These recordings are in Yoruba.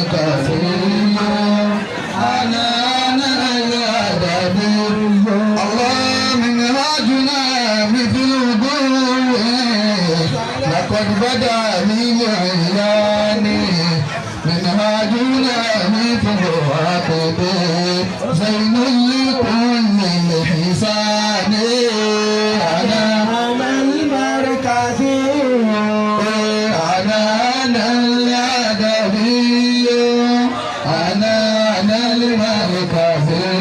المركزي، أنا الأدبي. الله منهاجنا مثل ضوء لقد بدا للعيان، منهاجنا مثل عقب زين لكل الحسان. أنا المركزي، أنا الأدبي، أنا المركزي،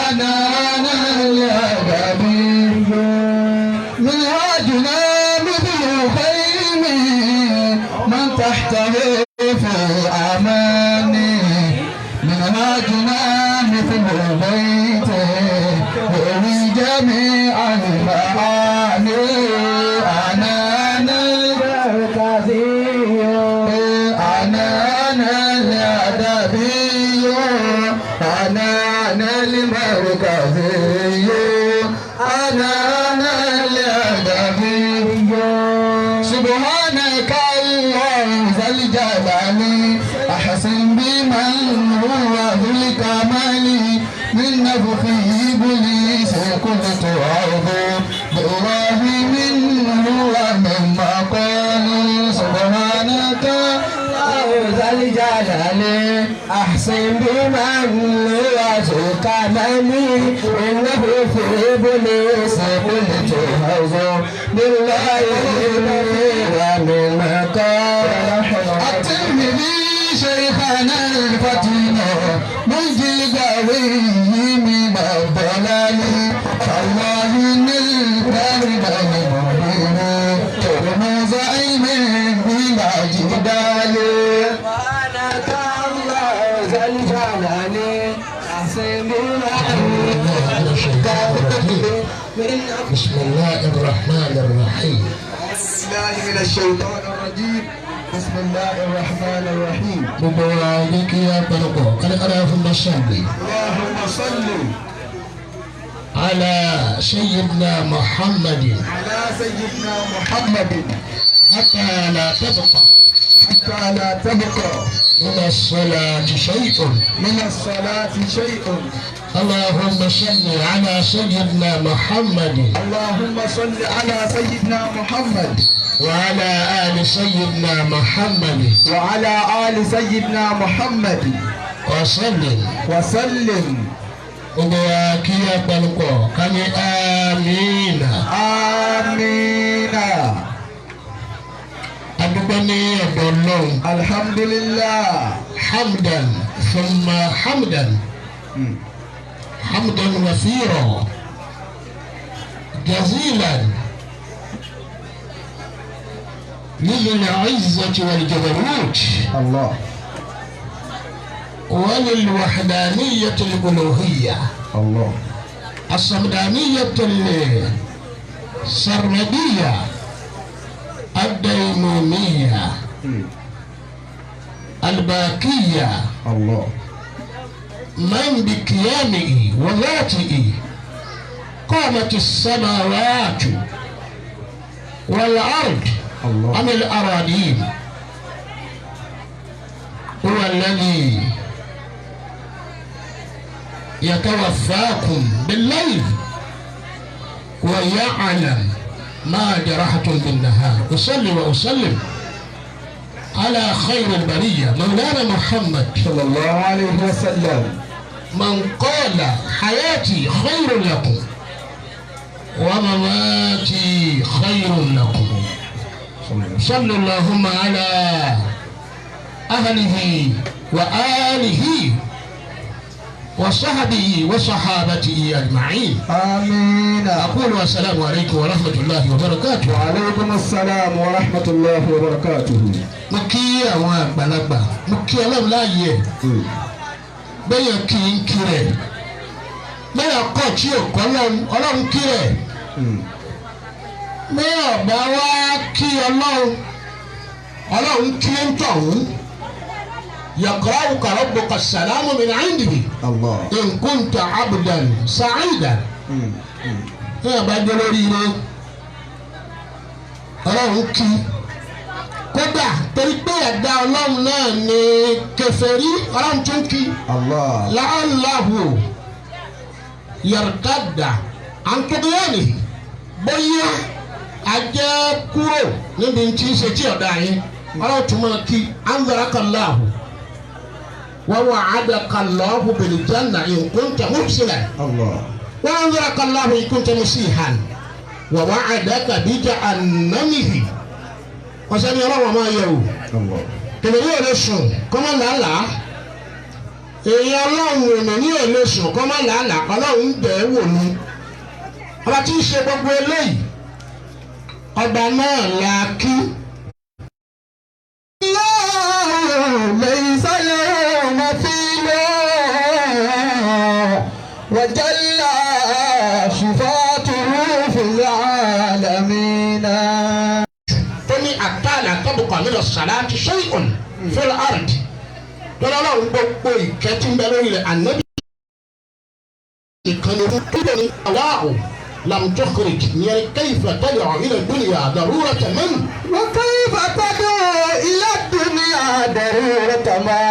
أنا الأدبي. منهاجنا مثل خيم من تحته في أمان، منهاجنا مثل بيت يروي جميع المعاني. أنا المركزي، أنا الأدبي، أنا المركزي، أنا الأدبي. سبحانك الله ذا الجلال، أحسن بمن هو ذو الكمال. من نفخه إبليس كنت أعوذ بالله منه ومن مقال. سبحانك ذا الجلال، أحسن بمن هو ذو الكمال. إنه في إبليس قلت أعوذ بالله ومن مقال. الترمذي شيخنا الفتن منجي القوي من الضلال. الله الكرم المبين رموز علم بلا جدال. سبحانك الله ذا الجلال، أحسن بمن بسم الله الرحمن الرحيم. بالله من الشيطان الرجيم، بسم الله الرحمن الرحيم. Gbogbo wa ní kí á pẹ̀lúpọ̀ káríkárí fún bàṣàlì. اللهم صل على سيدنا محمد على سيدنا محمد حتى لا تبقى حتى لا تبقى من الصلاة شيء. من الصلاة شيء. اللهم صل على سيدنا محمد اللهم صل على سيدنا محمد وعلى آل سيدنا محمد وعلى آل سيدنا محمد وسلم. وسلم. Gbogbo wa kí á pẹ̀lúpọ̀ ká ní آمين. آمين. Adúpẹ́ ní ọ̀dọ̀ Ọlọ́run. الحمد لله. حمدا ثم حمدا، حمدا وفيرا جزيلا لذي العزة والجبروت الله وللوحدانية الألوهية الله الصمدانية السرمدية الديمومية الباقية الله من بقيامه وذاته قامت السماوات والأرض الله أم الأراضين، هو الذي يتوفاكم بالليل ويعلم ما جرحتم بالنهار. أصلي وأسلم على خير البرية مولانا محمد صلى الله عليه وسلم من قال حياتي خير لكم ومماتي خير لكم. صلى اللهم على أهله وآله وصحبه وصحابته أجمعين. آمين. أقول والسلام عليكم ورحمة الله وبركاته. وعليكم السلام ورحمة الله وبركاته. Mo kí àwọn àgbàlagbà, mo kí Ọlọ́run láàyè ẹ̀ bẹ́yẹn kí n kí rẹ̀ bẹ́yẹn kọ́ tí ò kọ́ Ọlọ́run kí rẹ̀ bẹ́yẹn ọ̀bá wá kí Ọlọ́run, Ọlọ́run kí ń tọ̀hún. يقرأك ربك السلام من عنده الله إن كنت عبدا سعيدا. Ní ọba jẹ́ lórí ire, Ọlọ́run kí. Kódà torí pé ẹ̀dá ọlọ́run náà ni kèfèrí ọlọ́run tún kí. Allah. La'allahu yartadda an tughyanihim bóyá ajẹ́ kúrò níbi tí ń ṣe tí ọ̀dà yẹn ọlọ́run tún máa kí anzarakallahu wa wa'adakallahu bil janna in kunta muhsinan. Allah. Wa anzarakallahu in kunta musihan wa wa'adaka bi jahannamihi. Ọ̀sẹ̀ ni ọlọ́run máa yẹ̀ wò. Allah. Kèfèrí ò lè sùn kọ́mọ́ làálàá. Èèyàn ọlọ́run ò ní ò lè sùn kọ́mọ́ làálàá ọlọ́run ń bẹ̀ ẹ́ wò ni. Ọba tí ń ṣe gbogbo eléyìí ọba náà la kí. ليس له مثيل وجل صفاته في العالمين. Tó ní àtàlà tọ́bùkọ̀ mi lọ sàláàtì ṣéyìn fil ard. Lọ́dọ̀ ọlọ́run gbogbo ìkẹ́ tí ń bẹ lórí rẹ̀ ànábì ìkànnì tó ní aláàbò lam tukhrij ìyẹn kayfa tad'u ila dunya daruratan min. وكيف تدعو إلى الدنيا ضرورة ما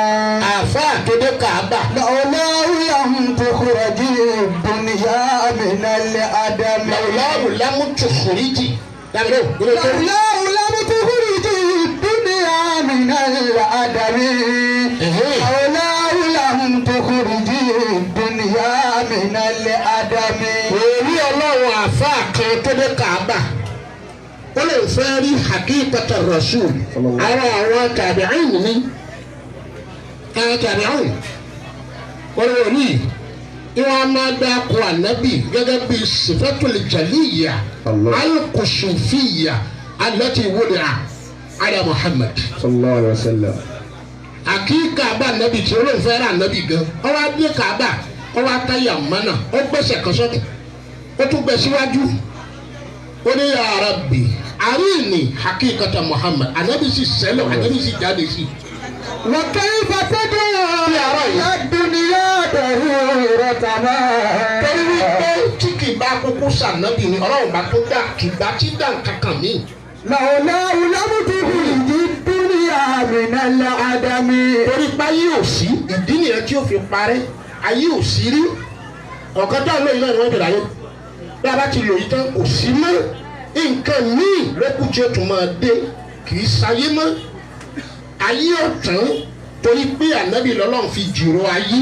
Àfáà tó dé Kàábà. لولاه لم تخرج الدنيا من العدم. Lawlahu lam tukhriji. Dàgbé o, ilé tó. لولاه لم تخرج الدنيا من العدم. لولاه لم تخرج الدنيا من العدم. Òrí ọlọ́run àfáà kan tó dé Kàábà. Ó lè fẹ́ rí hakikata rasul. Ara àwọn tàbíìn ní. Àwọn tàbíìn. Wọ́n lè rí ìwọ̀n máa dá kó ànábì gẹ́gẹ́ bí sifatul jaliyya Allah. al-kushufiyya allati wudi'a ala Muhammad. Sallallahu alayhi wa sallam. Àkíkà bá ànábì tí olóhùn fẹ́ rà ànábì gan. Ó wá dé Kàábà, ó wá táyà mọ́nà, ó gbèsè kan sọ́tún, ó tún gbé síwájú. Ó ní ya Rabbi, àríìní hakíkata Muhammad, ànábì sì sẹ́lọ̀, ànábì sì jáde sí i. وكيف تدعو إلى الدنيا ضرورة ما Torí wípé tí kì bá kúkú sànábì ni ọlọ́run bá tó dá kì bá tí dá nǹkan kan míì. لولاه لم تخرج الدنيا من العدم. Torí pé ayé ò sí, ìdí nìyẹn tí ó fi parẹ́, ayé ò sí rí. Ọ̀kan tó àlọ́ yìí náà ni wọ́n bẹ̀rẹ̀ ayé. Bí a bá ti lò yìí tán, kò sí mọ́. Nǹkan míì ló kù tí ó tún máa dé, kì í sayé mọ́. Ayé ọ̀tún torí pé ànábì lọ́lọ́run fi jùrọ̀ ayé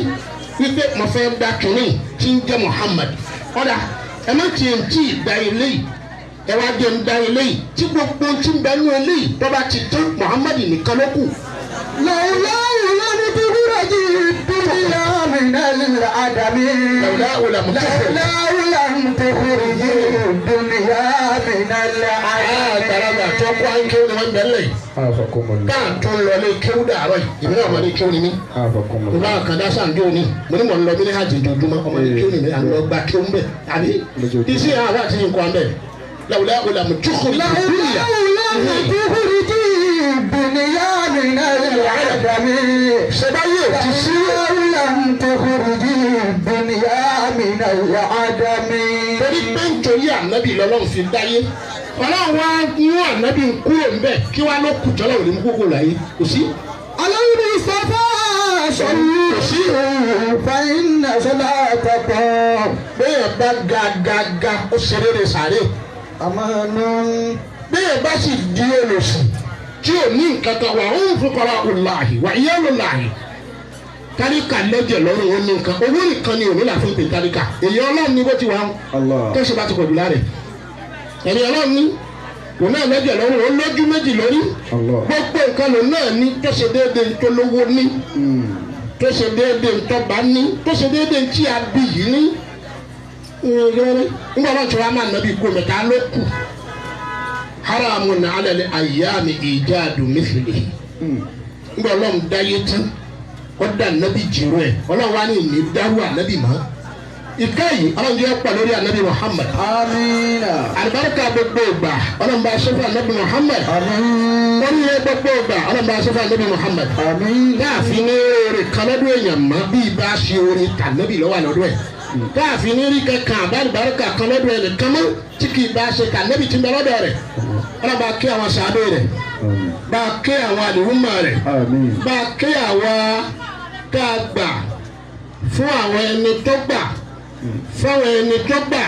wípé mo fẹ́ dá kínní tí ń jẹ́ Muhammad. Ọ̀dà ẹ má tiẹ̀ ń tí ì gba eléyìí, ẹ wá jẹ́ ń dá eléyìí tí gbogbo tí ń bẹ nú eléyìí tó bá ti tán Muhammad nìkan ló kù. لولاه لم تخرج الدنيا من العدم. لولاه لم تخرج. لولاه لم تخرج الدنيا من Àgbàlagbà tó العدم. kó àǹkéwù ni wọ́n bẹ̀ lẹ̀ yìí. Afakumullah. Káà tó ń lọ lé kéwù dàárọ̀ yìí, ìbí náà ọmọdé kéwù ni mí. Afakumullah. Ìbá àkàndá sàǹdó ni, mo ní mò ń lọ bí ní hajj ojoojúmọ́, ọmọdé kéwù ni mí, à ń lọ gba kéwù ń bẹ̀. Àbí Lójoojúmọ́. iṣẹ́ àwọn àti nǹkan bẹ̀. Lawlahu lam tukhrij dunya. لولاه لم تخرج الدنيا من العدم. Ṣé báyìí ò ti sí? لولاه لم تخرج الدنيا من العدم. Torí pé nítorí ànábì lọ́lọ́run fi dáyé. Ọlọ́run wá mú ànábì kúrò ń bẹ̀ kí wá ló kù tọ́lá òní mú kúrò láyé. Kò sí. على المصطفى صلوا فإن صلاتكم Bẹ́ẹ̀ bá ga ga ga ó ṣe rere sàárè. أمان. Bẹ́ẹ̀ bá sì di olùsì tí ò ní nǹkan kan wà ó ń fúkọ́ra ọ̀làhì wà ìyá ọ̀làhì. Tálíkà lẹ́jẹ̀ lọ́rùn ó ní nǹkan owó nìkan ni òní là fi ń pè tálíkà. Èyí ọlọ́run ní bó ti wà ó. Allah. Tẹ́sí bá ti pọ̀jù lára ẹ̀. Ẹ̀rí ọlọ́run ní òun náà lẹ́jẹ̀ lọ́rùn ó lójú méjì lórí. Allah. Gbogbo nǹkan lòun náà ní tó ṣe déédéé tó lówó ní tó ṣe déédéé tó bá ní tó ṣe déédéé tí a bí yìí ní. Nígbà náà tí wàá máa nàbí ikú mẹ́ta ló kù. Haramun ala al-ayyami ijadu mithlihi. Nígbà ọlọ́run dáyé tán, ó dá nàbí jìrò ẹ̀. Ọlọ́run wá ní ìní dárú ànábì mọ́. Ìka yìí ọlọ́run jẹ́ pọ̀ lórí ànábì Muhammad. آمين. Àlùbáríkà gbogbo ìgbà ọlọ́run bá ṣe fún ànábì Muhammad. آمين. Oríire gbogbo ìgbà ọlọ́run bá ṣe fún ànábì Muhammad. آمين. Káàfin ní oore kan lọ́dún èèyàn mọ́ bí ibà ṣe oore tànábì lọ́wọ́ lọ́dún ẹ̀. Káàfin ní rí kankan àbálùbáríkà kan lọ́dún ẹ̀ nìkan mọ́ tí kì í bá ṣe tànábì tí ń bẹ lọ́dọ̀ rẹ̀. Ọlọ́run bá kí àwọn sàádé rẹ̀. Bá a kẹ́ àwọn àlùmọ̀ rẹ̀. Bá a kẹ́ àwa tá a gbà fún àwọn ẹni tó gbà fáwọn ẹni tó gbà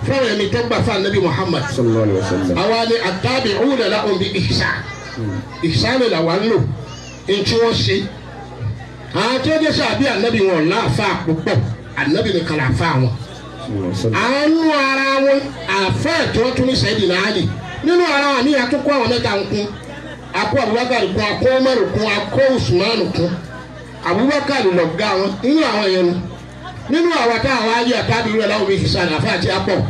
fáwọn ẹni tó gbà fún anabi Muhammad. Àwa ni at-tabi'una lahum bi ihsan. Ihsan ni làwa ń lò ntí wọ́n ṣe. Àwọn tí ó dé sàbí anabi wọn láàfáà púpọ̀, anabi nìkan làáfáà wọn. Àánú ara wọn àfáà tí wọ́n tún ní Sayyidina Ali nínú ara wọn ní àtúnkọ́ àwọn mẹ́ta ń kún. Akó Abubakar kún, akó Umaru kún, akó Usman kún. Abubakar lọ̀gá wọn nínú àwọn yẹn nínú àwọn tá àwọn ayé àtàbí rẹ̀ láwọn méjì sáà àfa àti apọ̀.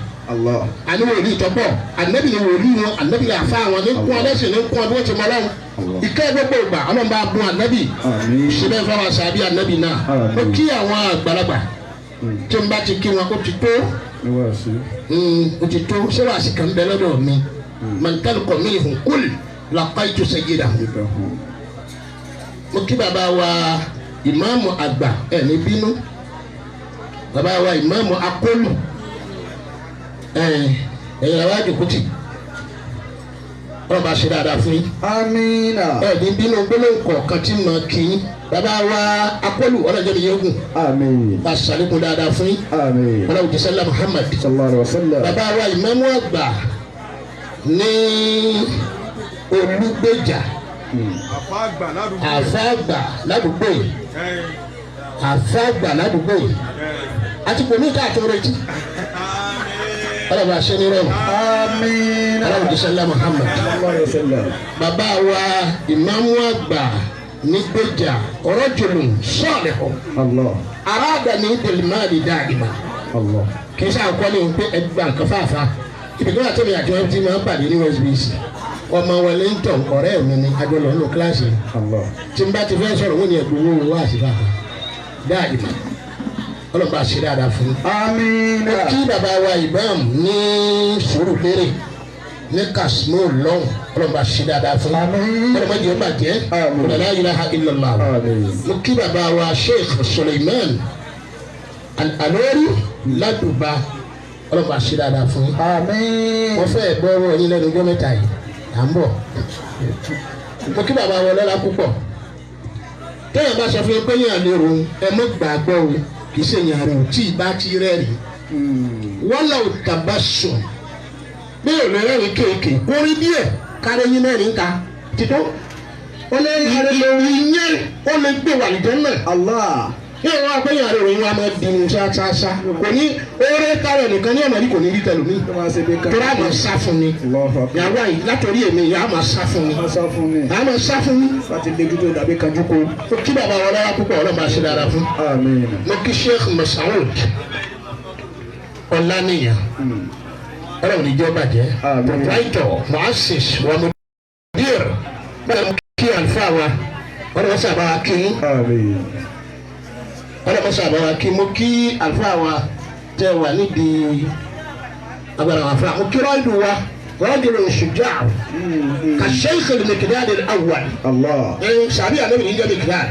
Àní wòlíì tọ́pọ̀, ànábì ni wòlíì wọn, ànábì ni àfa wọn ní kún ọlẹ́sìn ní kún ọdún tí mo lọ́wọ́. Ìkẹ́ gbogbo ìgbà ọlọ́run bá bùn ànábì síbẹ̀ fáwọn sàbí ànábì náà. Ó kí àwọn àgbàlagbà tí n bá ti kí wọn ó ti tó, ó ti tó. Ṣé wàá sì kàn bẹ lọ́dọ̀ mi? Mọ̀ntálùkọ̀ mi hùn kúl laqaitu sayyidahu. Mo kí bàbá wa ìmáàmù àgbà ẹ̀ ní bínú, bàbá wa ìmáàmù akólù ẹ̀yìn àwọn àjòkútì ọlọ́ba ṣe dáadáa fún yín. Amina. Ẹ̀ ní bínú gbólóhùn kọ̀ọ̀kan tí mo kí yín. Bàbá wa akólù ọlọ́jọ́ mi yóò gùn. Àmín. Bá a ṣàlékún dáadáa fún yín. Àmín. Ọlọ́run ti sẹ́lá Muhammad. Sallallahu alaihi wasallam. Bàbá wa ìmáàmù àgbà ní Olúgbèjà. Àfa àgbà ládùúgbò yìí. Àfa àgbà ládùúgbò yìí. Àti kò ní ìta àtúrẹ́tì. Ọlọ́run àṣẹ ní rọrùn. Àmín. Ọlọ́run ti sẹ́lá Muhammad. Sallallahu alaihi wasallam. Bàbá wa ìmáàmù àgbà nígbèjà rajulun salihun. Allah. Aradani bil mali da'ima. Allah. Kì í sáà kọ́ ní pé ẹgbà nǹkan fáfá. Ìbíkọ́ àti èmi àti wọn ti máa ń pàdé ní USBC. Ọmọ wọn lè ń tàn ọ̀rẹ́ mi ni àjọlọ̀ nínú kíláàsì. Allah. Tí n bá ti fẹ́ sọ̀rọ̀ wọ́n ní ẹ̀gbọ́n owó wá sí fáfá. Da'ima. Ọlọ́run bá ṣe dáadáa fún un. Àmín. Mo kí bàbá wa Imam ní Sùúrùlérè ní Kasmo lọ́hùn. Ọlọ́run bá ṣe dáadáa fún un. Àmín. Ọlọ́run má jẹ́ ó bàjẹ́. Àmín. La ilaha illallah. Àmín. Mo kí bàbá wa Sheikh Suleiman Al-Alori Ládùbà. Ọlọ́run bá ṣe dáadáa fún un. Àmín. Wọ́n fẹ́ gbọ́ ọwọ́ yín lẹ́nu ọjọ́ mẹ́ta yìí. À ń bọ̀. Mo kí bàbá wa lọ́lá púpọ̀. Téèyàn bá sọ fún yín pé yín àlè ròun, ẹ mọ́ gbàgbọ́ o, kì í ṣe yàn rẹ̀ o tí ì bá ti rẹ́rìn. Wọ́n lọ tàbá sùn. Bí ò lè rẹ́rìn kéèké, kó rí díẹ̀ kárẹ́ yín mẹ́rin ta. Títọ́ Ó lé ìyẹn ó lè gbé wà lìjẹ́ náà. Allah. Ní ìwọ́n apẹ́yìn àrẹ òyìnbó a máa dìrun ṣáṣáṣá. Kò ní oore kárẹ̀ nìkan ní ọ̀nà yìí kò ní rí tẹlómi. Ó máa ṣe bí ká. Torí àmọ̀ sá fún mi. Allahu akbar. Yàrá yìí látòrí èmi ìyá àmọ̀ sá fún mi. Máa sá fún mi. Àmọ̀ sá fún mi. Láti lé dúdú dàbí kanjú kó. Mo kí bàbá wa lọ́wọ́ púpọ̀ ọlọ́mọ àṣẹ dára fún. Àmín. Mo kí Sheikh Masoud Ọláníyàn. Ọlọ́run ní jẹ́ bàjẹ́. Àmín. Proprietor Muassis wa Mudir. Bẹ́ẹ̀ mo kí àlùfáà wa. Ọlọ́run sábà wa kí yín. Àmín. Ọlọ́run sábà wa kí. Mo kí àlùfáà wa tẹ́ wà nídìí agbára wa fún wa. Mo kí rọ́ọ̀dù wa. Rajulun shujaa. Ka Sheikh al-Miqdad al-Awwal. Allah. Sàbí ànábì ní jẹ́ Miqdad.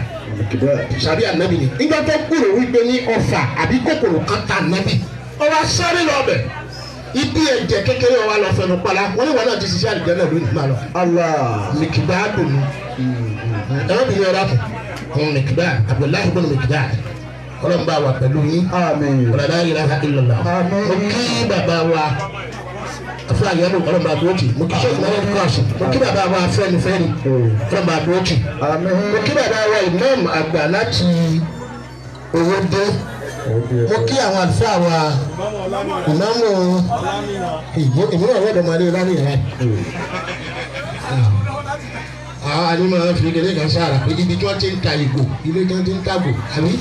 Kìdá. Sàbí ànábì ní. Nígbà tó kúrò wípé ní ọfà àbí kòkòrò kan ta ànábì. Ó wá sáré lọ bẹ̀. Ibi ẹ̀jẹ̀ kékeré wa lọ fẹnu pala. Wọ́n ní wọn náà ti ṣiṣẹ́ àlùjẹ́ náà lónìí máa lọ. Allah. Miqdad nù. Ẹ̀rọ bí yẹn rákù. Òun Miqdad, Abdullahi ibn Miqdad. Ọlọ́run bá wà pẹ̀lú yín. Àmín. La ilaha illallah. Àmín. Mo kí bàbá wa afa àyẹ̀wò ọlọ́run bá dúró tì. Mo kí Sheikh Mohammed Qasim. Mo kí bàbá wa Fẹ́mi-Fẹ́mi. Ọlọ́run bá dúró tì. Àmín. Mo kí bàbá wa Imam àgbà láti Owódé. Mo kí àwọn àlùfáà wa ìmáàmù ìmúlò ọ̀rọ̀ ọ̀dọ́mọdé lánìí rẹ̀. Àwọn ànímọ̀ fi kéde kan sára pé ibi tí wọ́n ti ń ta ìgò, ilé tí wọ́n ti ń tàgò, àbí?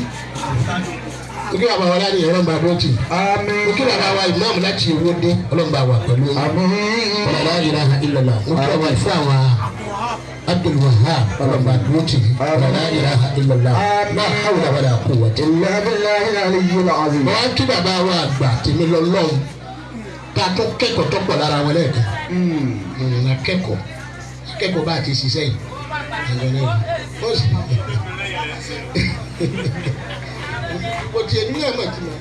Mo kí bàbá wa lánìí ọlọ́run bá dúró tì. Àmín. Mo kí bàbá wa ìmáàmù láti Owódé, ọlọ́run bá wà pẹ̀lú yín. Àmín. La ilaha illallah. Mo kí bàbá ìfẹ́ àwọn Abdul Wahab, ọlọ́run bá dúró tì. La ilaha illallah. La hawla wala quwwata. Illa billahi al-aliyyil azim. Wọ́n á kí bàbá wa àgbà tèmi lọ lọ́hùn ká tó kẹ́kọ̀ọ́ tó pọ̀ lára wọn lẹ́ẹ̀kan. Akẹ́kọ̀ọ́ akẹ́kọ̀ọ́ bá a ti ṣiṣẹ́ yìí. Ó sì mo ti ẹni náà mọ̀ tí mo.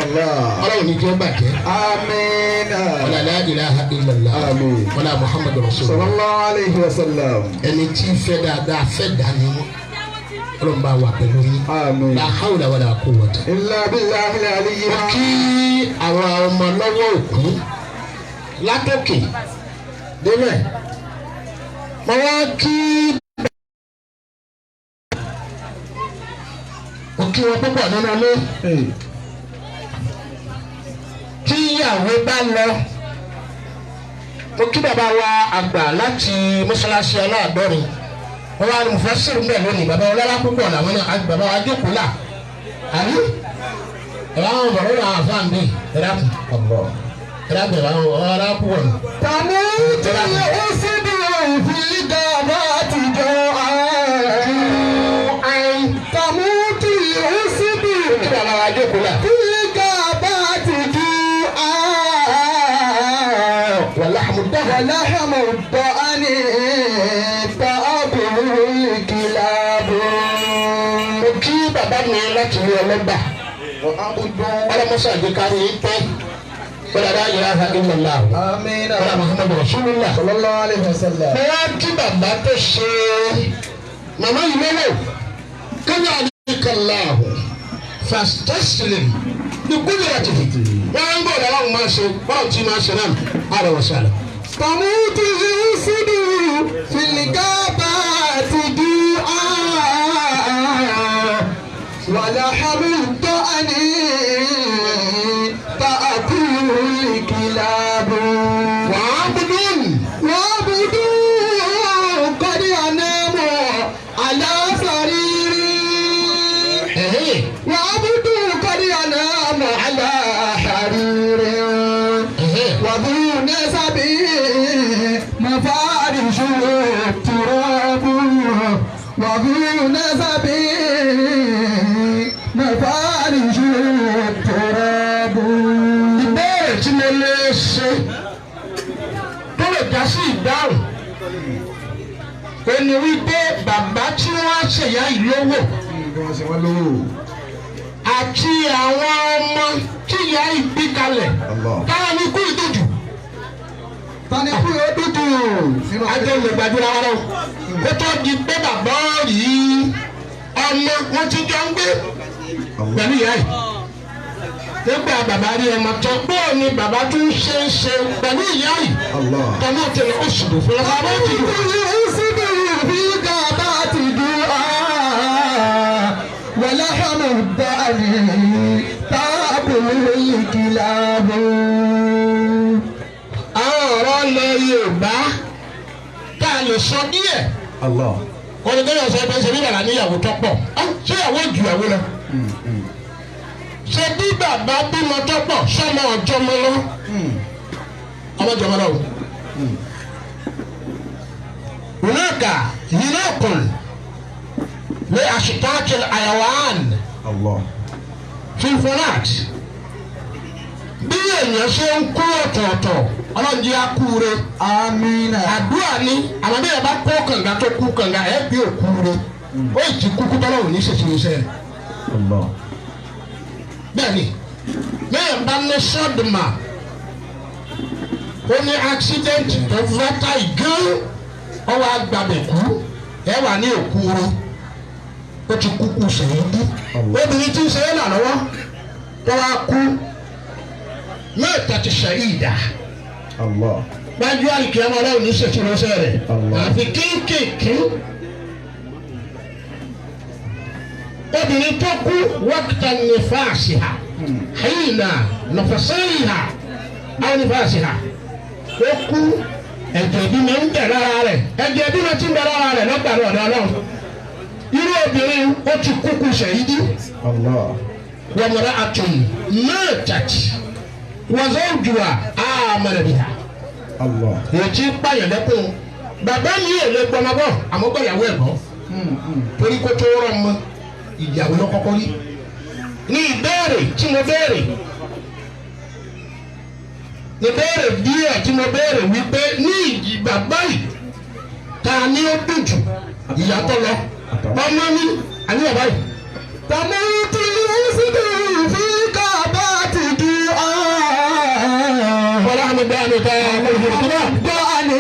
Ọlọ́run ní jẹ́ bàjẹ́. Àmín. Wala la ilaha illallah. Àmín. Wala Muhammadu rasulullah. Sallallahu alayhi wa sallam. Ẹni tí fẹ́ dáadáa fẹ́ dání wọn. Ọlọ́run bá wà pẹ̀lú yín. Àmín. La hawla wala quwwata. Illa billahi al-aliyyil Mo kí àwọn ọmọ lọ́wọ́ òkú látòkè débẹ̀. Mo wá kí mo kí wọn púpọ̀ nínú ilé. Tí ìyàwó bá lọ, mo kí bàbá wa àgbà láti mọ́ṣáláṣí aláàdọ́rin. Wọ́n wá ní mufasiru mbẹ́ lónìí, bàbá ọlọ́lá púpọ̀ làwọn náà, bàbá wa jókòó là. Àbí? Ẹ̀rọ àwọn bọ̀rọ̀ náà àfáà mi, ẹ̀rọ kù. Ẹ̀rọ kù, ẹ̀rọ àwọn ọlọ́lá púpọ̀ nù. Tàmútì òsínbí fi dàbà tìjọ àìn. Tàmútì òsínbí Kí bàbá wa jókòó là. fi dàbà tìjọ àìn. Wàláhàmù dáhà. ولحم الضأن تأكله الكلاب. Mo kí bàbá mi láti ilé ọlọ́gbà. Ọlọ́mọṣẹ́ àgbékárí yìí pẹ́. Wala la ilaha illallah. Àmín. Wala Muhammadu rasulullah. Sallallahu alayhi wa sallam. Mo wá kí bàbá tó ṣe màmá yìí lọ́wọ́. Kọ́lá àdìkàláhù fastaslim ní qudratihi. Wọ́n á ń gbọ́dọ̀ aláwọ̀ máa ṣe báwo tí máa ṣe náà àrẹ wọ̀ sálẹ̀. تموت الأسد في الغابات جوعا ولحم الضأن تأكله الكلاب. Wàá gbọ́dọ̀ وعبد قد ينام على سرير. وعبد قد ينام على حرير. وذو نسب مفارش التراب. وذو نسب مفارش التراب. Ìbéèrè tí mo lè ṣe tó lè já sí ìdáhùn ó ní wípé bàbá tí wọ́n ṣèyá ìlówó Bí wọ́n ṣe wọ́n lówó. àti àwọn ọmọ tí ìyá ìbí kalẹ̀ Allah. táwọn ní kú ìdójú Tani kú yóò dúdú. àjọ lè gbàdúrà wọn lọ kó tó di pé bàbá yìí ọmọ wọn ti jọ ń gbé pẹ̀lú ìyá yìí nígbà bàbá rí ọmọ tó bóò ni bàbá tún ṣe ń ṣe pẹ̀lú ìyá yìí Allah. tọ́lá tẹ̀lé oṣù tó fún ọkọ̀ àbọ̀ ti dùn. الأسد في غابات جوعا ولحم الضأن تأكله الكلاب. Àwọn ọ̀rọ̀ ilẹ̀ Yorùbá tá a lè sọ díẹ̀ Allah. wọ́n ní kéèyàn sọ pé ṣe bí bàbá níyàwó tó pọ̀ ṣé ìyàwó ju ìyàwó lọ. Ṣé bí bàbá bímọ tó pọ̀ sọmọ ọjọ́ mọ́ lọ ọmọ jọmọ lọ. هناك هناك لأشتات الحيوان Allah. في الفلات. Bí èèyàn ṣe ń kú ọ̀tọ̀ọ̀tọ̀ ọlọ́run jẹ́ á kú re. Àmín. Àdúrà ni àwọn bí ẹ bá kó kànga tó kú kànga ẹ bí òkú re. Ó ì ti kú kú tọ́lọ́run ní ṣèṣirò iṣẹ́ rẹ̀. Allah. Bẹ́ẹ̀ni bẹ́ẹ̀ bá ní sọ́dùmà ó ní accident tó fẹ́ta ìgán ọwọ́ agbábẹ̀ kú ẹ wà ní òkú re ó ti kú kú sẹ́yìn bí. Obìnrin tí ń ṣe é là lọ́wọ́ tó wá kú mẹ́ta ti ṣàyídà. Allah. Gbájú àlùkìyámà ọlọ́run ní ṣètìlọ́sẹ̀ rẹ̀ Allah. àfi kéékèèké. Obìnrin tó kú wákìtà nífàásìhà hìnà nọ̀fẹ̀sẹ̀yìhà àwọn nífàásìhà ó kú ẹ̀jẹ̀ ìbímọ ń bẹ̀ lára rẹ̀ ẹ̀jẹ̀ ìbímọ ti ń bẹ̀ lára rẹ̀ lọ́gbà lọ́dọ̀ ọlọ́run. Irú obìnrin ó ti kú kú ṣèyídí. Allah. Wàmúrà àtùn mẹ́tàtì wàzọ́jùwà àmàlẹ́bíà. Allah. Ètí pààyàn lẹ́kùn bàbá mi ò lè gbọmọ bọ̀ àmọ́ gbọ̀yàwó ẹ̀ bọ̀ torí kó tó rọ̀ mọ́ ìyàwó lọ kọ́kọ́ rí. Ní ìbéèrè tí mo béèrè ní béèrè díẹ̀ tí mo béèrè wípé ní ìjì bàbá yìí ta ni ó dùn jù ìyá tó lọ ọmọ ní àní bàbá yìí تموت الأسد في غابات جوعا. ولحم الدأن تأكله الكلاب. الدأن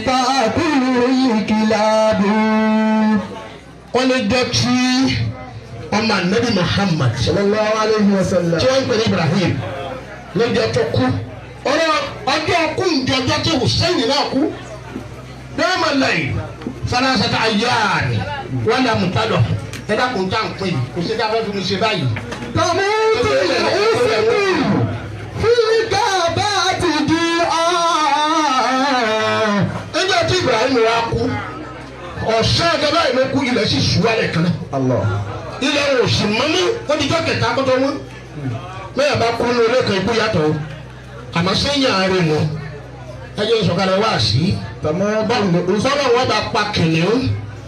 تأكله الكلاب. Wọ́n lè jẹ́ kí ọmọ anabi Muhammad صلى الله عليه وسلم tí wọ́n ń pè ní Ibrahim lọ́jọ́ tó kú, ọ̀rọ̀ ọjọ́ kú ǹjẹ́ ọjọ́ tí Hussein náà kú dẹ́mọ̀ lẹ́yìn salasata ayyáàni wọ́n lè mú tálọ̀ ẹ dákun tá à ń pè yìí kò sí ká fẹ́ fi mi ṣe báyìí. تموت الأسد في غابات جوعا. Nígbà tí Ibrahim wá kú, ọ̀sán ọjọ́ báyìí ló kú, ilẹ̀ sì ṣú wálẹ̀ kan náà. الله Ilẹ̀ ò sì mọ́mọ́, ó di jọ́ kẹta kó tó wọ́n. Bẹ́ẹ̀ bá kú ní olóòkè, ikú yàtọ̀ o, àmọ́ sẹ́yìn àárẹ̀ nù ẹ jẹ́ ìsọ̀kalẹ̀ wá sí. تموت الأسد Sọ́dọ̀ wọn bá pa kìnìún,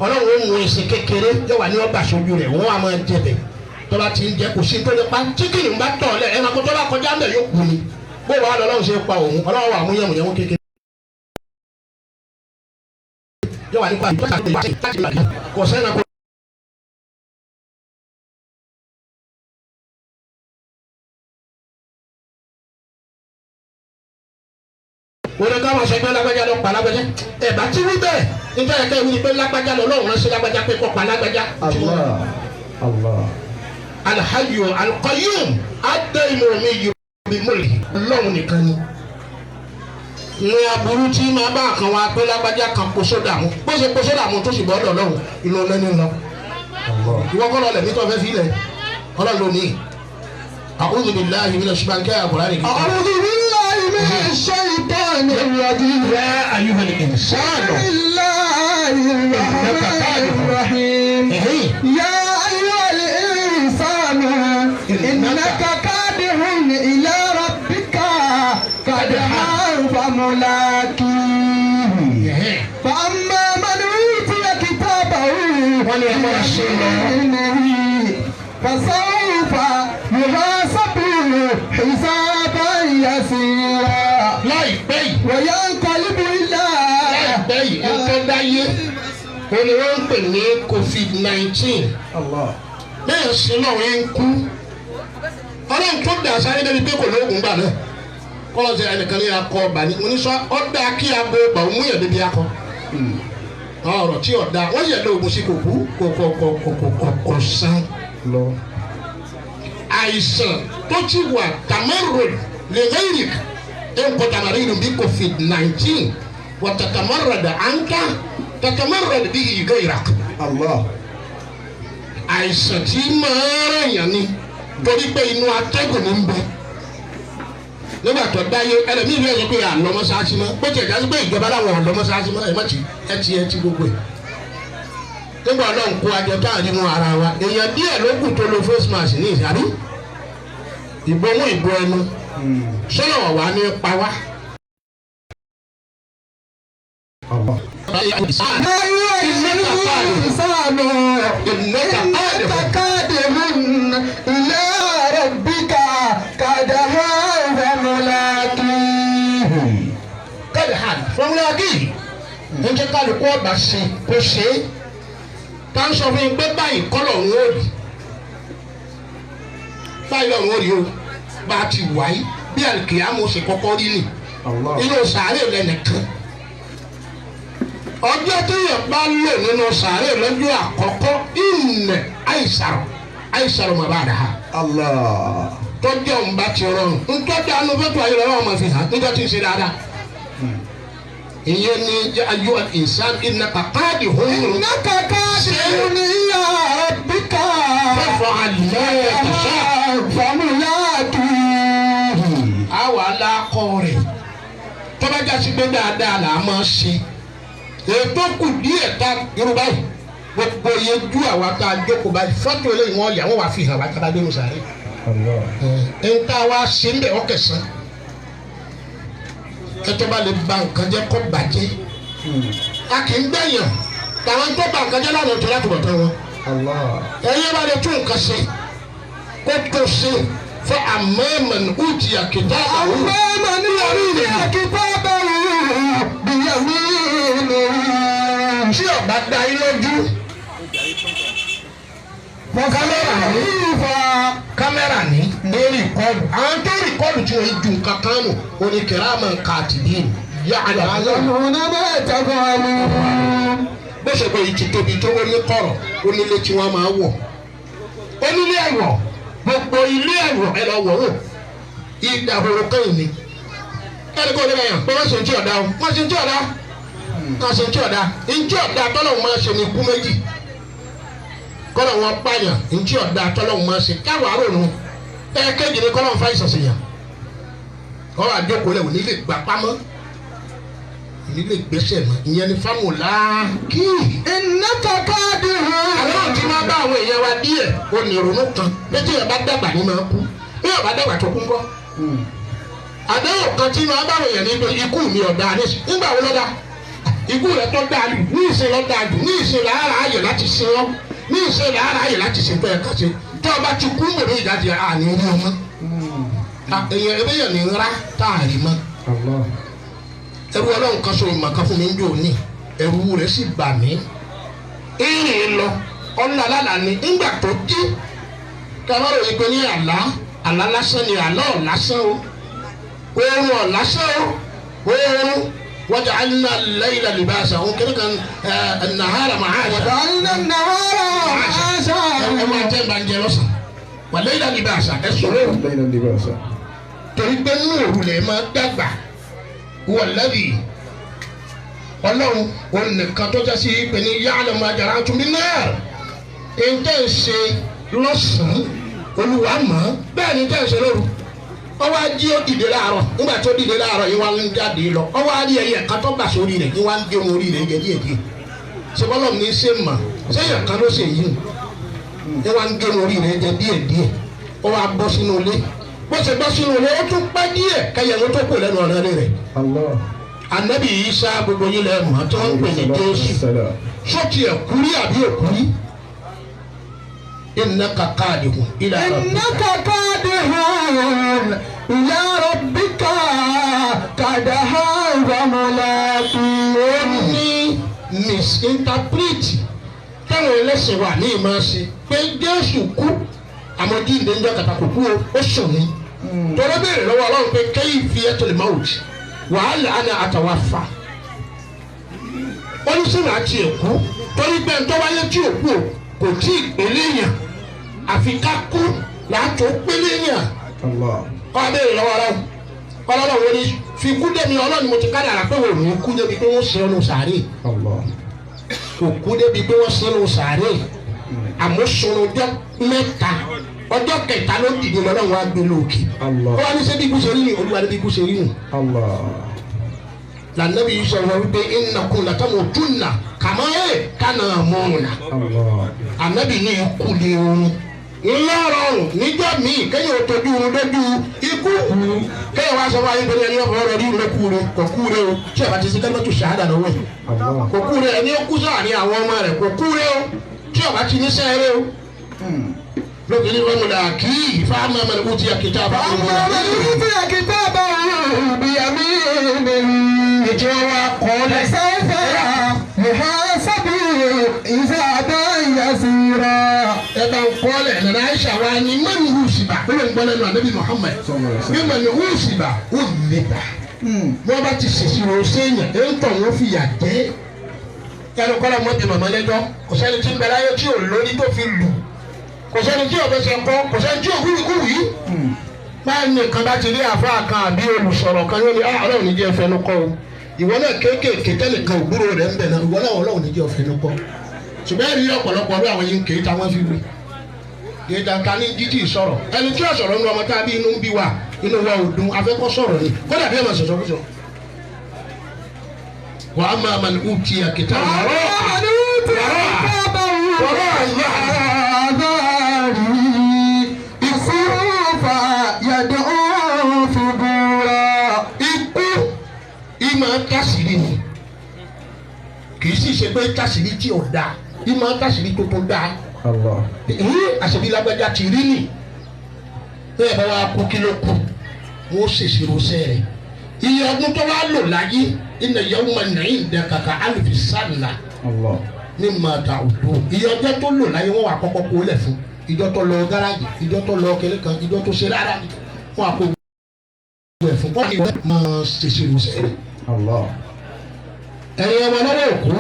Ọlọ́run ó mú ẹsẹ̀ kékeré yóò wà ní ọgbà sójú rẹ̀, wọ́n á máa jẹbẹ̀. Tó bá ti ń jẹ, kò sí tó lè pa. Tí kìnìún bá tọ̀ lẹ̀, ẹranko tó bá kọjá ńbẹ̀ yóò kú ni. Bó wàá lọ Ọlọ́run ṣe pa òun, Ọlọ́run wà mú yẹ̀mùyẹ̀mú kékeré yóò wà nípa kò sẹ́nà kó. Wọ́n ká wọn sọ pé lágbájá lọ pa lágbájá, ẹ̀ bá ti wí bẹ́ẹ̀ nítorí ẹ̀ka ìwé ni pé lágbájá lọ Ọlọ́run ránṣẹ́ lágbájá pé kọ́ pa lágbájá. الله الله. Alhayu Alqayyum adéhìnrún mi múlẹ̀, Ọlọ́run nìkan ni. Ní aburú tí máa bá kan wá pé lágbájá kan po sódà mu, bó ṣe po sódà mu tó sì bọ́ ọ̀dọ̀ Ọlọ́run, inú ọlọ́ni lọ. الله. Ìwọ kọ́ lọ lẹ̀ nítorí ọ̀fẹ́ fi ilẹ̀ Ọlọ́run ló ní. A'udhu billahi minash shaitani kẹ́ àbúrò rẹ̀ kíkọ́. أعوذ بالله من الشيطان الرجيم. Ya ayyuhal insanu. بسم الله الرحمن الرحيم. يا أيها الإنسان إنك كادح إلى ربك كدحا فملاقيه. فأما من أوتي كتابه بيمينه فسوف يحاسب حسابا يسيرا Láìpẹ́ yìí, وينقلب إلى láìpẹ́ yìí, nǹkan dáyé òun ni wọ́n ń pè ní COVID-19. الله. Bẹ́ẹ̀ sí náà ń kú, Ọlọ́run tó dà sáré débi pé kò lóògùn gbà náà kọ́lọ́ sí ẹnìkan ní akọ ọba ní oníṣọ́ ọ̀dà kí abo ọba òun múyàn débi akọ ọ̀rọ̀ tí ọ̀dà wọ́n yẹ lóògùn sí, kò kú, kò kò kò kò kò kò kò sàn. lọ. Àìsàn tó ti wà tamarod lẹ́gẹ́rìk ẹ̀ ń kọ́ tamarod bí COVID-19 wà tatamarod ànká tatamarod bí ìgẹ́rìk. Allah. Àìsàn tí máa ràn yàn ni, torí pé inú atẹ́gùn ní ń bẹ. Nígbà tó dáyé, ẹlẹ́mìí ìlú ẹ̀ sọ pé àlọ́ mọ́sáàsì mọ́, bó tiẹ̀ jásí pé ìjọba láwọn ọ̀lọ́ mọ́sáàsì mọ́, ẹ̀ má ti ẹ ti ẹ ti gbogbo ẹ̀. Nígbà Ọlọ́run kó ajọ káàrin mú ara wa, èèyàn díẹ̀ ló kù tó lo face mask ní ìsàrí ìbomú ìbo ẹnu sọ́nà wà wá ní pa wá. Allah. الإنسان إنك كادح إلى ربك كدحا فملاقيه. Kẹ́lẹ́hàn fọmúlágì ń jẹ́ kálukú ọ̀gbà ṣe kó ṣe é, tá ń sọ fún yín pé báyìí kọ́lọ̀ ń wò rí, báyìí lọ́run ó rí o, bá a ti wáyé bí àlùkìyámọ̀ ṣe kọ́kọ́ rí nì. Allah. Inú sàárè lẹ́nìkan, ọjọ́ tó yẹ bá lò nínú sàárè lọ́jọ́ àkọ́kọ́, ìnẹ̀ àìsàrò àìsàrò mọ̀ bá a dà ha. Allah. Tọ́jú ọ̀hún bá ti rọrùn, ntọ́jú anú fẹ́tọ̀ ayé lọ́wọ́ ọmọ fi hàn níjọ́ tí ń ṣe dáadáa. Ìyẹn ni ayé ìsán innaka qadihun. إنك كادح إلى ربك fẹ́fọ̀ àlùmọ́ ẹ̀ṣá. فملاقيه. Àwa alákọ̀ rẹ̀ tọ́ba jásí pé dáadáa là á máa ṣe, ètò kù díẹ̀ tá yorùbá yìí gbogbo yejú àwa tá a jókòó báyìí, fọ́tò eléyìí wọ́n yà wọ́n wá fi hàn wá tábà dénú sàárè. Allah. Ń tá a wá ṣe ń bẹ̀ ọ́kẹ̀sán ẹtọ́ bá lè ba nǹkan jẹ́ kó bàjẹ́, a kì í gbẹ̀yàn tàwọn tó ba nǹkan jẹ́ lánàá tó láti bọ̀ tán wọn. Allah. Ẹ̀yin bá lè tún nǹkan ṣe kó tó ṣe fún àmọ́ ùtì àkìtà àwọn. أما من أوتي كتابه بيمينه Tí ọba da yín lójú, Kámẹ́rà ní kámẹ́rà ní ní rìkọ́dù. Àwọn tó rìkọ́dù tí wọ́n ju nǹkan kan nù, oní kiraman katibin. يعلمون ما تفعلون. Bó ṣe pé èyí ti tóbi tó ó ní kọ̀rọ̀, ó nílé tí wọ́n máa wọ̀. Onílé ẹ̀wọ̀, gbogbo ilé ẹ̀wọ̀ ẹ lọ wọ̀ wò. Ìdàhoro kẹ́yìn ni. Ẹnì kan ò ní bá yàn pé wọ́n ṣe ń tí ọ̀dà o. Wọ́n ṣe ń tí ọ̀dà. Wọ́n ṣe ń tí ọ̀dà. Ntí ọ̀dà tọ́lọ́hún máa ṣe ní ikú méjì. Kọ́lọ̀ wọn pààyàn ntí ọ̀dà tọ́lọ́hún máa ṣe káwọ́ àrònú. Ẹ̀ẹ́kejì ni kọ́lọ́hún fa ìṣọ̀ṣìyàn. Ọ̀rọ̀ àjókòó lẹ̀ ò ní lè gbà pamọ́. Ò ní lè gbẹ́sẹ̀ mọ́. Ìyẹn ni fámùlà kí. إنك كادح. Àwọn tí máa bá àwọn èèyàn wa díẹ̀ ó ní ìrònú kan létí ẹ̀ bá dàgbà ní máa kú bí ẹ̀ bá dàgbà tó kú ńkọ́. Àdéhùn kan tí máa bá àwọn èèyàn ní pé ikú mi ọ̀dà ní ìsìn nígbà wo lọ́dà ikú rẹ̀ tó dáa jù ní ìsìn lọ́ dáa jù ní ìsìn làárà ayè láti sin ọ́ ní ìsìn làárà ayè láti sin fẹ́ẹ́ kà sí tó o bá ti kú mòdó ìdájì àní rí ọmọ. Èèyàn ebe yẹn ní ńlá tá a rí mọ́. Ẹrú Ọlọ́run kan sọ ìmọ̀ kan fún mi ń jò ní ẹrú rẹ̀ sì bà mí. Ìrìn lọ ọ̀nà alálà ni ńgbà tó dé kàmárò yìí pé ní àlá àlá lásán ni àlá ọ̀lásán o oorun ọ̀lásán o oorun waja'alna al-layla libasa òun kìnnì kan an-nahara ma'asha. وجعلنا النهار معاشا. Ẹ máa jẹ́ ìbànújẹ́ lọ́sàn wal-layla libasa ẹ sọ̀rọ̀ òru الليل لباسا. torí pé nínú òru lè máa dàgbà wọ̀lẹ́bì ọlọ́run òun nìkan tó já sí pé ní ya'lamu ma jara'tum bin-nar ntẹ́ ń ṣe lọ́sàn-án olúwa mọ̀ bẹ́ẹ̀ ni ntẹ́ ń ṣe lóru ọwọ́ ají ó dìde láàárọ̀ nígbà tó dìde láàárọ̀ yìí wá ń jáde lọ ọwọ́ arí ẹyẹ kan tó bà sórí rẹ̀ yìí wá ń gé wọn orí rẹ̀ jẹ díẹ̀ díẹ̀ ṣe bọ́lọ̀ ní ṣe mọ̀ ṣé èèyàn kan ló ṣe yìí yìí wá ń gé wọn orí rẹ̀ jẹ díẹ̀ díẹ̀ ó wá bọ́ sínú ilé bó ṣe bọ́ sínú ilé ó tún pẹ́ díẹ̀ kẹyẹ ló tó kù lẹ́nu ọ̀nà rẹ̀. Allah. Ànábì Ìsá gbogbo yín lẹ mọ̀ tó ń pè ní Jésù sọ́ọ̀tì ẹ̀kúrí àbí òkúrí innaka kadihun ila rabbika. إنك كادح إلى ربك كدحا فملاقيه. Ó ní misinterpret táwọn ẹlẹ́sìn wà ní ìmọ̀ ṣe pé Jésù kú àmọ́ jíǹde ń jọ kàtà kò kú o ó sùn ní. Tọ́lá béèrè lọ́wọ́ Ọlọ́run pé kayfiyatul maut wàhálà àná àtàwáfà. Ó ní sínú àti èkú torí pé ń tọ́wáyé tí òkú o kò tí ì pélé yàn àfi ká kú làátó pélé yàn. Allah. Kọ́ abéèrè lọ́wọ́ Ọlọ́run Ọlọ́run wo ni fi kú débi Ọlọ́run mo ti kádàrá pé òun ò kú débi pé wọ́n ṣe ọ́nù sàárè Allah. kò kú débi pé wọ́n sínú sàárè àmọ́ sọ̀rọ̀ ọjọ́ mẹ́ta ọjọ́ kẹta ló dìde lọ́wọ́ wa gbé lóòkè. Allah. Ó wá ní sẹ́bi ikú ṣe rí ni Olúwa níbi ikú ṣe rí nù. Allah. Lànàbí yìí sọ̀rọ̀ wípé innakum latamutunna kama tanamuna. Allah. Ànábì ní ikú ni oorun. Ńlọrọrùn níjọ́ míì kéèyàn ò tójú oorun lójú ikú. Kéèyàn wá sọ fún ayé pé ẹni ọkọ̀ rẹ̀ rí ìrẹ́kú rẹ̀ kò kú rẹ̀ o. Ṣé ìbá ti sí kalimatu shahada lọ́wọ́ ẹ̀? Allah. Kò kú rẹ̀ ẹni ó kú sáàrin àwọn ọmọ rẹ̀ kò kú rẹ̀ o. Tí ọba ti ní sẹ́ẹ̀rẹ́ o. Lókè ní wọn múlẹ̀ kí fáwọn ọmọ rẹ̀ kú ti àkìtà bá wọn. أما من أوتي كتابه بيمينه Ìjọ wa kọ́ lẹ̀. فسوف يحاسب حسابا يسيرا. Ẹ bá ń kọ́ lẹ̀ nana Aisha wa ni mọ́ni hùsìbà ó lè ń gbọ́ lẹ́nu ànábì Muhammad. Bí mọ́ni hùsìbà ó lè bà. Wọ́n bá ti ṣèṣirò séèyàn ẹ̀ ń tọ̀ wọ́n fìyà jẹ́. Ẹnu kọ́lá mọ́ bí màmá lẹ́jọ́ kò sẹ́ni tí ń bẹ láyé tí ò lórí tó fi lù. Kò sẹ́ni tí ò fẹsẹ̀ kọ́ kò sẹ́ni tí ò wíwíkúwì. Báyìí nìkan bá ti rí àfáà kan àbí olùsọ̀rọ̀ kan yóò ní "Ah, Ọlọ́run ní jẹ́ fẹnu kọ́ o. Ìwọ náà kéékèèké tẹ́nìkan ògbúrò rẹ̀ ń bẹ̀ náà ìwọ náà Ọlọ́run ní jẹ́ fẹnu kọ́. Ṣùgbọ́n ẹ̀rí ọ̀pọ̀lọpọ̀ ọdún àwọn yìí ń kéé táwọn fi wí. Kéèta ta ní jíjì sọ̀rọ̀. Ẹni tí ó sọ̀rọ̀ nínú ọmọ tá a bí inú ń bí wa inú wa ò dùn afẹ́kọ́ sọ̀rọ̀ ni kódà bí ẹ̀ máa sọ̀sọ̀ kúsọ̀. Wà á máa man utiya kitabahu أما من أوتي كتابه وراء ظهره فسوف يدعو ثبورا. Ikú ìmọ̀ tásìrì ni kì í sì ṣe pé tásìrì tí ò dáa ìmọ̀ tásìrì tó tó dáa. Allah. Ìhín àṣebí lágbájá ti rí nì bẹ́ẹ̀ bá wa kú kí ló kù wọ́n ṣèṣirò sẹ́rẹ̀ iye ọdún tó wá lò láyé inna yawman 'indaka ka alfi sanna Allah. Mímọ ta òdo iye ọjọ́ tó lò láyé wọ́n wà kọ́kọ́ kó lẹ̀ fún ìjọ tó lọ gáràjì, ìjọ tó lọ kéré kan, ìjọ tó ṣe rárá ni wọ́n àpò ẹ̀ fún wọ́n kì í máa ṣèṣe ìwòsàn rẹ̀. Allah. Ẹ̀yin ọmọ lọ́wọ́ òkú,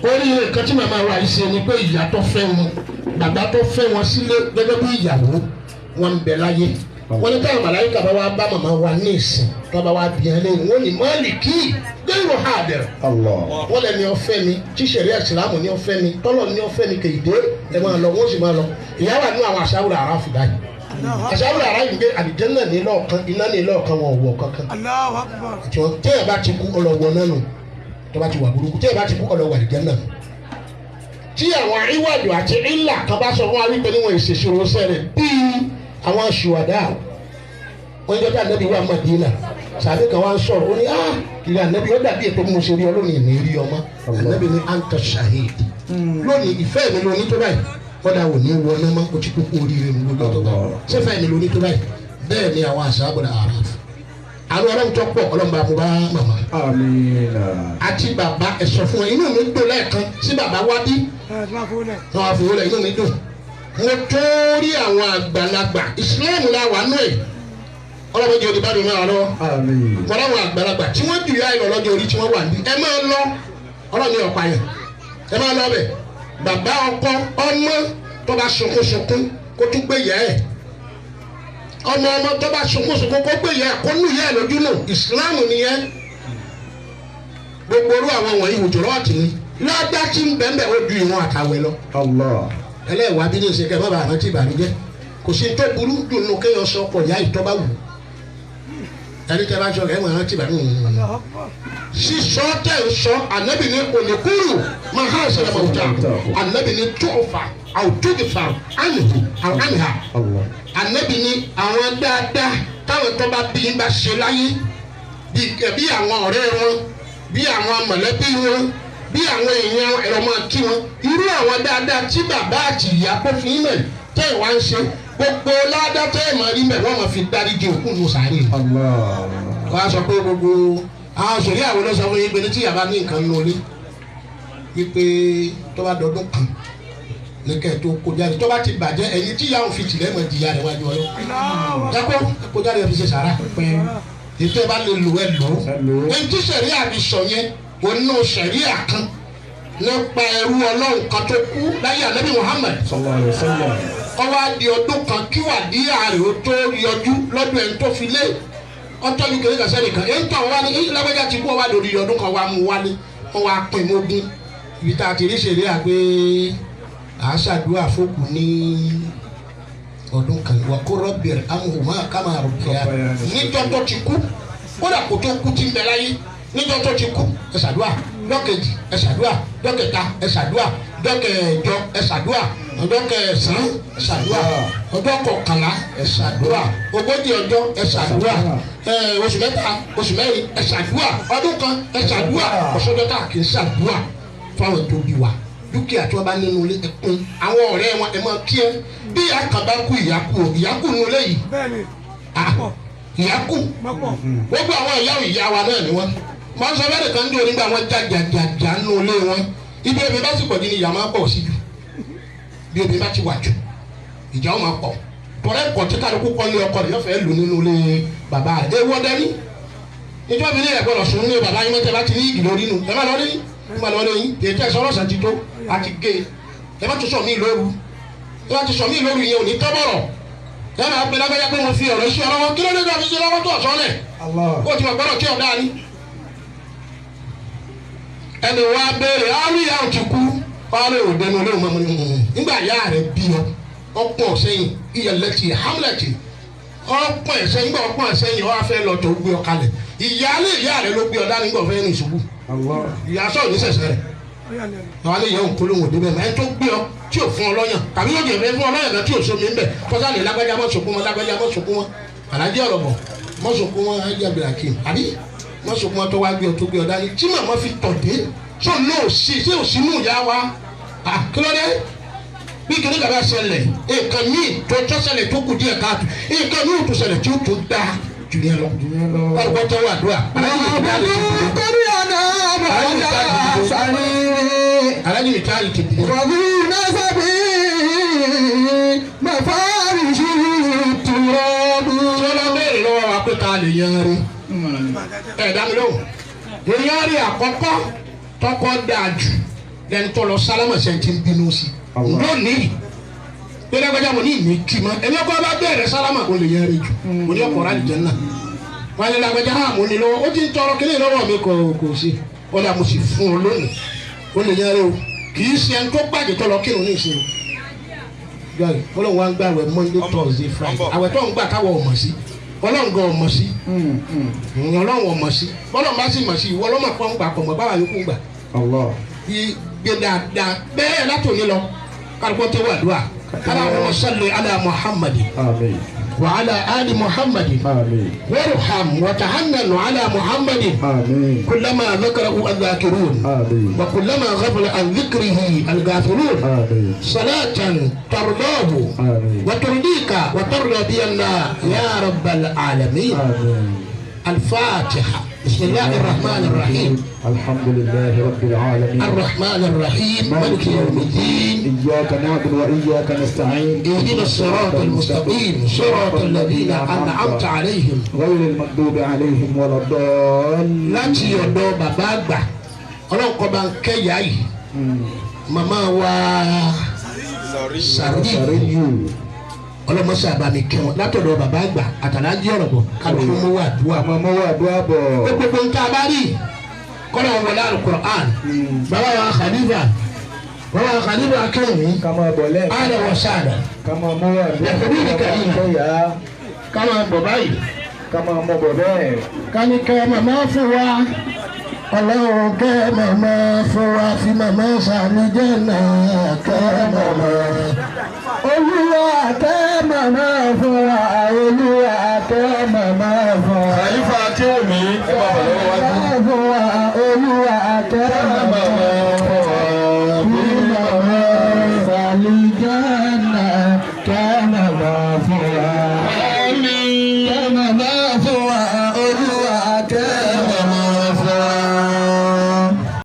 oríire nǹkan tí màmá wa yìí ṣe ni pé ìyá tó fẹ́ wọn, bàbá tó fẹ́ wọn sílé gẹ́gẹ́ bí ìyàwó wọn ń bẹ láyé. Wọ́n ní táwọn màláyíkà bá wá bá màmá wa ní ìsìn tó bá wá bí ẹ lẹ́yìn, wọ́n ní mọ́ọ̀lì kí gbẹ̀rù ha bẹ̀rẹ̀. Allah. Wọ́n lẹ̀ ní ọ̀fẹ́ mi tí sẹ̀ríà ìsìlámù ní ọ̀fẹ́ mi tọ́lọ̀ ní ọ̀fẹ́ mi kèdè ẹ máa lọ, wọ́n sì máa lọ. Ìyá wà ní àwọn àṣàwùrà ara fìdá yìí, àṣàwùrà ara yìí gbé àlìjẹ́nnà ní lọ́ọ̀kan, iná ní lọ́ọ̀kan, wọn ò wọ̀ kankan. Allahu Akbar. Tí wọ́n tẹ́ ẹ̀ bá ti kú ọlọ́wọ́ náà nù, tó bá ti wà burúkú tẹ́ ẹ̀ bá ti kú ọlọ́wọ́ àlìjẹ́nnà nù. Tí àwọn ìwádìí àti ìlà kan bá sọ fún wa wípé níwọ̀n ìṣèṣirò sẹ́rẹ̀ bíi àwọn ṣùwádà wọ́n jẹ́ bí Ànábì wà Mádínà, sàbí kan wá ń sọ̀rọ̀, ó ní ah, ìrìn Ànábì, ó dàbí ètò mo ṣe rí ọ lónìí ní rí ọmọ. Ànábì ní anta shahid lónìí, ìfẹ́ mi lóní tó báyìí, kọ́dà ò ní wọ ọ́nà mọ́, o ti kúkú oríire mi lójú tó báyìí, sẹ́fẹ̀ mi lóní tó báyìí. Bẹ́ẹ̀ ni àwọn àṣà àbọ̀dà àrà àwọn ọlọ́run tó pọ̀, ọlọ́run bá mo bá màmá Amina. àti bàbá ẹ̀ sọ fún wọn. Inú mi dùn lẹ́ẹ̀kan sí bàbá wá bí Ẹ ti máa fowó lẹ̀. wọn àfọwọ́ lẹ̀, inú mi dùn. Mo tó rí àwọn àgbàlagbà, ìsìláàmù la wà nù ẹ̀, ọlọ́mọdé òdìbá mi máa lọ. Àmín. Wọn láwọn àgbàlagbà tí wọ́n jù yá ìlọ lọ́jọ́ orí tí wọ́n wà ní ẹ máa lọ, ọlọ́ni ọ̀pá yẹn ẹ máa lọ bẹ̀. Bàbá ọkọ ọmọ tó bá sunkún sunkún kó tún gbé yẹ ẹ, ọmọ ọmọ tó bá sunkún sunkún kó gbé yẹ ẹ, kó nù yẹ ẹ lójú nù, ìsìláàmù nìyẹn. Gbogbo orú àwọn wọ̀nyí hùjọ́rọ́ọ̀tì ni ládá tí ń bẹ́ẹ̀ ó ju ìwọ̀n àtàwẹ̀ lọ. Allah. Ẹlẹ́wàá bí ní ìṣe kẹ́ bàbá àrántí ìbànújẹ́, kò sí tó burú dùn nù kéèyàn sọ ọkọ̀ ìyá ìtọ́ bá wù ú. Ẹni tẹ́ bá sọ kẹ́ ẹ̀ mọ̀ àrántí ìbànújẹ́. Allahu Akbar. Sísọ tẹ̀ ń sọ, Ànábì ní oníkúrú máa hàn sọ̀rọ̀ mọ̀ọ́tà, Ànábì ní tóòfà àwùjọ́gìfà ànìhù àwọn ànìhà. Allah. Ànábì ní àwọn dáadáa táwọn tó bá bí ń bá ṣe láyé, bí àwọn ọ̀rẹ́ wọn, bí àwọn mọ̀lẹ́bí wọn, bí àwọn èèyàn ẹ̀rọ máa kí wọn, irú àwọn dáadáa tí bàbá àti ìyá kó fún mẹ̀ tẹ́ ẹ̀ wá ń ṣe, gbogbo ládàá tẹ́ ẹ̀ máa rí mẹ̀, wọ́n máa fi dáríjì òkú nù sàárè. Allah. Wọ́n á sọ pé gbogbo àwọn sòrí àwọn ló sọ fún yín pé ní tí yàrá ní nǹkan nù ilé wípé tó bá dọdún kan ní kẹ́ ẹ̀ tó kó jáde, tó bá ti bàjẹ́, ẹ̀yin tí yàrá òfin tìlẹ̀ mọ̀ jìyà rẹ̀ wájú ọlọ́. Allahu Akbar. Dákọ́ kó jáde ẹ̀ fi ṣe sàrà, ètò ẹ̀ bá lè lò ẹ̀ lò ó. Ẹ lò ó. Ẹni tí sẹ̀ríà fi sọ yẹn onú sẹ̀ríà kan nípa ẹrú ọlọ́run kan tó kú láyé Ànábì Muhammad. Sallallahu alaihi wasallam. Ó wá di ọdún kan kí wàdíyà rẹ̀ ó tó yọjú lọ́dún ẹni tó fi lé ọtọ́jú kéré kan sẹ́nìkan èyí tó wá ní èyí lágbájá ti kú, ó wá lórí ọdún kan wá mú wálé, wọ́n wá pín mógún. Ibi tá a ti rí sẹ̀ríà pé à á ṣàdúrà fókù ní ọdún kan, wà kó rọ́bìrì amúhùnmá kámá rọ̀bìyà níjọ́ tó ti kú, kódà kó tó kú ti ń bẹ láyé, níjọ́ tó ti kú ẹ ṣàdúrà, lọ́kejì ẹ ṣàdúrà, lọ́kẹta ẹ ṣàdúrà, lọ́kẹjọ ẹ ṣàdúrà, ọjọ́ kẹsàn-án ẹ ṣàdúrà, ọjọ́ kọkànlá ẹ ṣàdúrà, 40 ọjọ́ ẹ ṣàdúrà, ẹ oṣù 3, oṣù 4 ẹ ṣàdúrà, ọdún kan ẹ ṣàdúrà. Ọ̀ṣọ́jọ́ tá a kì í ṣàdúrà fáwọn tó bí wa, dúkìá tí wọ́n bá nínú ilé ẹkún, àwọn ọ̀rẹ́ wọn ẹ máa kí ẹ bí ìyá kan bá kú, ìyá kú o, ìyá kú nínú ilé yìí. Bẹ́ẹ̀ni, Ah, ìyá kú. mọ́pọ̀. Gbogbo àwọn ìyá ìyá wa náà ni wọ́n máa ń sọ bẹ́ẹ̀ nìkan ní onígbà wọn jàjàjàjà nínú ilé wọn. Ibi ebi bá sì pọ̀ jù ni ìyá máa pọ̀ sí jù. Bí ebi bá ti wà jù, ìjà ó máa pọ̀ tọ́lẹ̀ kọ̀ tí kálukú kọ́ lé ọkọ rẹ̀ yóò fẹ́ lò nínú ilé bàbá rẹ̀. Ewọ́ dání ìjọba mi ní ẹ̀ gbọ́dọ̀ sùn ní bàbá yín mọ́tẹ́ bá ti ní ìgì lórí nù, ẹ má lọ rí, ẹ má lọ rí yín. Ètò ẹ̀sọ́ ọlọ́sàn ti tó àti gé e, ẹ má tún sọ mí lóru, ẹ má tún sọ mí lóru, ìyẹn ò ní tọ́bọ̀rọ̀. Ẹ máa pe lágbájá pé mo fi ọ̀rọ̀ iṣẹ́ ọlọ́wọ́, kí ló dé tó fi ṣe lọ́wọ́ tó ọ̀sán lẹ̀? Allah. Kó o ti mọ̀ gbọ́dọ̀ tí ọ̀dá ni. Ẹni wá béèrè àríyá ò ti kú ọ̀rẹ́ òde ní olóhùn mọ́mọ́ ní nígbà ìyá rẹ̀ bí ọ ọ̀pọ̀ sẹ́yìn iyẹ̀lẹ́tì hamlẹ̀tì ọ̀pọ̀ ẹ̀sẹ̀ nígbà ọ̀pọ̀ ẹ̀sẹ̀ yìí ọ̀ afẹ́ lọ tó gbé ọ kalẹ̀, ìyáálé ìyá rẹ̀ ló gbé ọ dání nígbà ọ̀fẹ́ ní ìṣubú. Allah. Ìyá sọ̀rọ̀ ní sẹ̀sẹ̀ rẹ̀. Ó yà lẹ́nu. Àwọn alẹ́ yẹn ń polówó débẹ̀ mọ́ ẹni tó gbé ọ tí ò fún ọ lọ́yàn tàbí yóò jẹ́ fún ọ lọ́yàn kan tí ò sómi ń bẹ̀ kọ́sá lè lágbájá mọ́ sòkún mọ́, lágbájá mọ́ sòkún mọ́, alájẹ́ ọ̀rọ̀ bọ̀ mọ́ sòkún mọ́, ajé abdulhakeem àbí mọ́ sòkún mọ́ tó wá gbé ọ tó gbé ọ dání tí màmá fi tọ̀ dé sọ náà sí ṣé ò sínú ìyá wa. À, kí ló dé bí kìnìún kàbá ṣẹlẹ̀, nǹkan míì tó tó ṣẹlẹ̀ tó kù díẹ̀ káàtó, nǹkan míì tó ṣẹlẹ̀ tí ó tó dáa jù yẹn lọ. Jùlọ lọ. Kálukọ́ tẹ́wọ́ àdúrà. Aláyé ìdílé àlè ti dìde. وعبدوا قد ينام على سريره. Alájú mi táyì ti dìde. وذو نسب مفارشه التراب. Tí wọ́n bá béèrè lọ́wọ́ wa pé ta lè yan rí. Ẹ dá mi lóhùn. Èèyàn rí àkọ́kọ́ tọkọ dáa jù lẹni tó lọ sálámà sẹ́ni tí ń bínú sí. Lónìí gbẹdẹgbẹdẹ mo ní ìní kì mọ́. Ẹni ọkọ bá bẹ̀rẹ̀ sálámà kò lè yan rí jù. Mo ní ọkọ̀ rà lìjẹ́ náà. Wọ́n ní lágbájá hàn mo ní lọ́wọ́. Ó ti ń tọrọ kíní lọ́wọ́ mi kò sí. Ó dà mo sì fún un lónìí. Ó lè yan rí o. Kì í ṣe ẹni tó gbàgbé tó lọ kírun ní ìsìn. Ọlọ́run wa ń gbà wẹ̀ Monday, Thursday, Friday. Àwẹ̀ tó ń gbà táwọn ò mọ̀ sí. Ọlọ́run gan ò mọ̀ sí. Ọlọ́run ò mọ̀ sí. Bọ́lọ́run bá sì mọ̀ sí, ìwọ ọlọ́mọ kan ń gbà kọ̀ mọ̀ báwa yòókù ń gbà. Allah. Bí gbé dáadáa bẹ́ẹ̀ látòní lọ, kálukọ́ tó wà dùà. Allahumma salli ala Muhammad Àmín. wa ala ali Muhammad Àmín. warham wa tahannan ala Muhammad Àmín. kullama dhakarahu adh-dhakirun Àmín. wa kullama ghafala an dhikrihi al-ghafilun. Àmín. صلاة ترضاه آمين. وترضيك وترضى بنا يا رب العالمين. آمين. الفاتحة. بسم الله الرحمن الرحيم. الحمد لله رب العالمين. الرحمن الرحيم مالك يوم الدين. إياك نعبد وإياك نستعين. اهدنا الصراط المستقيم صراط الذين أنعمت عليهم غير المغضوب عليهم ولا الضالين. Láti ọ̀dọ̀ bàbá àgbà ọlọ́run kọ́ bá ń kẹ́yà yìí màmá wa Sàríyù Sàríyù. ọlọ́mọṣẹ́ àbámi kẹwọn látọ̀dọ̀ bàbá àgbà àtàlájì ọ̀rọ̀ bọ̀ kálukú mú wà dùà. Àmọ́ mọ́ wà dúà bọ̀. Gbogbo ń tá a bá rí kọ́lọ̀ wọlé alukur'an bàbá wa Khalifa bàbá wa Khalifa kẹ́hìn Ká máa bọ̀ lẹ́ẹ̀kan. ala wa sàlẹ̀ Ká máa mọ́ wà dúà. Ẹ̀fọ́ bí nìkan yìí. Kẹ́yà. Ká máa bọ̀ báyìí. Ká máa mọ̀ bọ̀ bẹ́ẹ̀. Kání kẹ́ màmá fún wa ọlọ́run kẹ́ màmá fún wa fi màmá sàmì jẹ́nà kẹ́ màmá. Olúwa kẹ́ màmá fún wa, Olúwa kẹ́ màmá fún wa. Khalifa Akéwùmí ẹ máa bọ̀ lọ́wọ́ wájú. Kẹ́ fún wa, Olúwa kẹ́ màmá fún wa. Fi màmá sàlìjánà kẹ́ màmá fún wa.